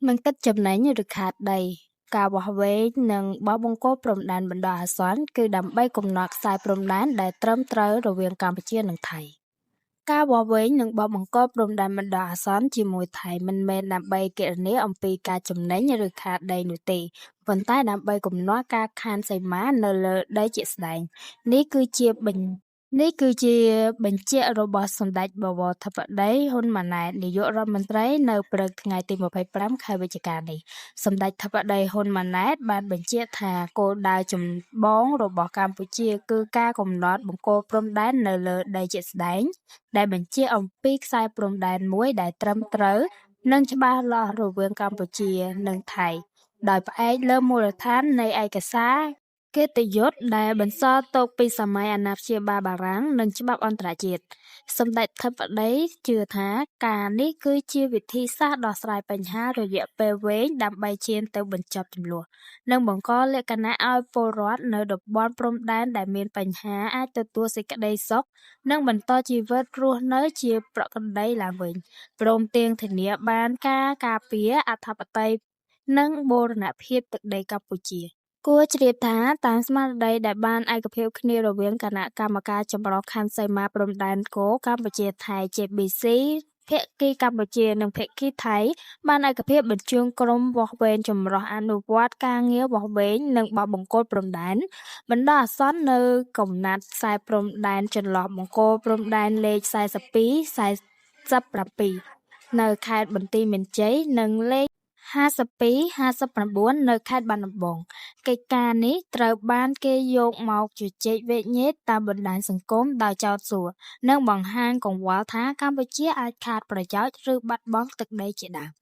មិនគិតចំណេញឬខាតដី ការវាស់វែងនិងបោះបង្គោលព្រំដែនបណ្ដោះអាសន្នគឺដើម្បីកំណត់ខ្សែព្រំដែនដែលត្រឹមត្រូវរវាងកម្ពុជានិងថៃ។ ការវាស់វែងនិងបោះបង្គោលព្រំដែនបណ្ដោះអាសន្នជាមួយថៃមិនមែនដើម្បីគណនាអំពីការចំណេញឬខាតដីនោះទេ ប៉ុន្តែដើម្បីកំណត់ការខណ្ឌសីមានៅលើដីជាក់ស្ដែង នេះគឺជាបញ្នេះគឺជាបញ្ជាក់របស់សម្ដេចបវរធិបតីហ៊ុនម៉ាណែតនាយករដ្ឋមន្ត្រីនៅព្រឹកថ្ងៃទី25ខែវិច្ឆិកានេះសម្ដេចធិបតីហ៊ុនម៉ាណែតបានបញ្ជាក់ថាគោលដៅចម្បងរបស់កម្ពុជាគឺការកំណត់បង្គោលព្រំដែននៅលើដីជាក់ស្ដែង ដែលបញ្ជាក់អំពីខ្សែព្រំដែនមួយដែលត្រឹមត្រូវនិងច្បាស់លាស់រវាងកម្ពុជានិងថៃ ដោយផ្អែកលើមូលដ្ឋាននៃឯកសារកិត្តិយសដែលបន្សល់ទុកពីសម័យអាណាព្យាបាលបារាំងនិងច្បាប់អន្តរជាតិ សម្ដេចធិបតីជឿថាការនេះគឺជាវិធីសាស្ត្រដោះស្រាយបញ្ហារយៈពេលវែងដើម្បីឈានទៅបញ្ចប់ជម្លោះ និងបង្កលក្ខណៈឲ្យពលរដ្ឋនៅតំបន់ព្រំដែនដែលមានបញ្ហាអាចទទួលសេចក្តីសុខ និងបន្តជីវិតរស់នៅជាប្រក្រតីឡើងវិញ ព្រមទាំងធានាបានការការពារអធិបតេយ្យនិងបូរណភាពទឹកដីកម្ពុជា។ គួរជ្រាបថា តាមស្មារតីដែលបានឯកភាពគ្នារវាងគណៈកម្មការចម្រុះខណ្ឌសីមាព្រំដែនគោកកម្ពុជា-ថៃ JBC ភាគីកម្ពុជានិងភាគីថៃបានឯកភាពបញ្ជូនក្រុមវាស់វែងចម្រុះអនុវត្តការងារវាស់វែងនិងបោះបង្គោលព្រំដែនបណ្ដោះអាសន្ននៅកំណាត់ខ្សែព្រំដែនចន្លោះបង្គោលព្រំដែនលេខ42 47នៅខេត្តបន្ទាយមានជ័យនិងលេខ52 59នៅខេត្តបាត់ដំបង កិច្ចការនេះត្រូវបានគេយកមកជជែកវែកញែកតាមបណ្ដាញសង្គមដោយចោទសួរ និងបង្ហាញកង្វល់ថាកម្ពុជាអាចខាតប្រយោជន៍ឬបាត់បង់ទឹកដីជាដើម។